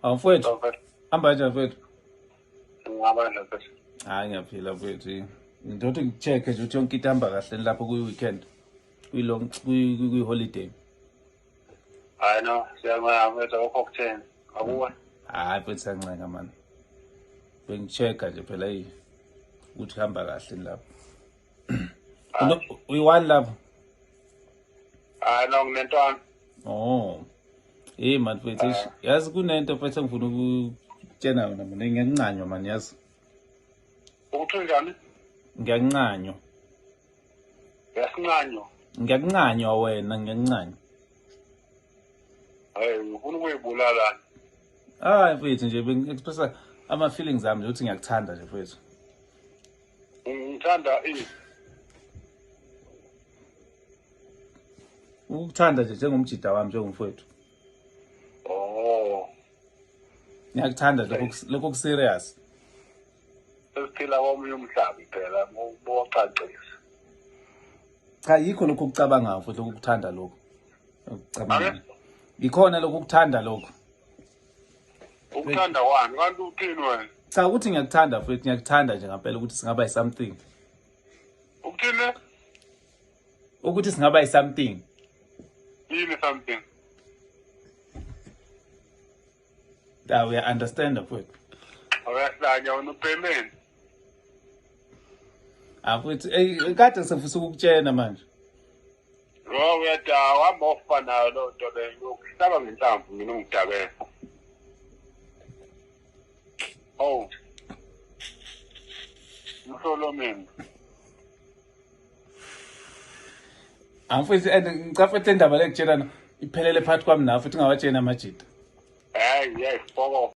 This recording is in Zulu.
Hawu mfowethu, hamba kanjani mfowethu? Ngihamba kanjani mfethu? Hayi ngiyaphila mfowethu. Ngithi ngi-check nje ukuthi yonke into ihamba kahle lapho kwi-weekend, kwi-long kwi-holiday. Hayi no, siyabonga mfethu akukho kutheni. Akuwe. Hayi mfethu siyancenga mani. Bengi-check-a nje phela eyi ukuthi hamba kahle lapho. Uyi-one lapho? Hayi no, nginentwana. Oh. Hey man mfethu, eish, yazi kunento mfethu engifuna ukutshena yona mina ngiyancanywa man yazi. Ukuthi unjani? Ngiyancanywa. Uyasincanywa. Ngiyakuncanywa wena, ngiyakuncanywa. Hayi, ufuna ukuyibulala. Hayi mfethu nje bengi-expressa ama-feelings ami nje ukuthi ngiyakuthanda nje mfethu. Ngithanda ini? Ukukuthanda nje njengomjida wami njengomfowethu. Oh, Ngiyakuthanda lokho lokho ku-serious. Sesiphila komunye umhlaba phela ngokubocacisa. Cha yikho lokho okucabangayo futhi ukukuthanda lokho. Ukucabanga. Ikhona lokho ukuthanda lokho. Ukuthanda kwani? Kanti uthini wena? Cha ukuthi ngiyakuthanda futhi ngiyakuthanda nje ngempela ukuthi singaba something. Ukuthini? Ukuthi singaba something. Yini something? Da uya understand mfowethu. Uyahlanya wena ubhemeni. Ah futhi eh kade sengifisa ukukutshena manje. Lo uyadawa hamba ofa nayo loo nto leyo uyokuhlaba ngenhlamvu mina ungidabela. Oh. Mhlolo mina. Amfethu and ngicafethe indaba lekutshela iphelele phakathi kwami nawe futhi ungawatsheni amajida. Hayi, yes, fuck off.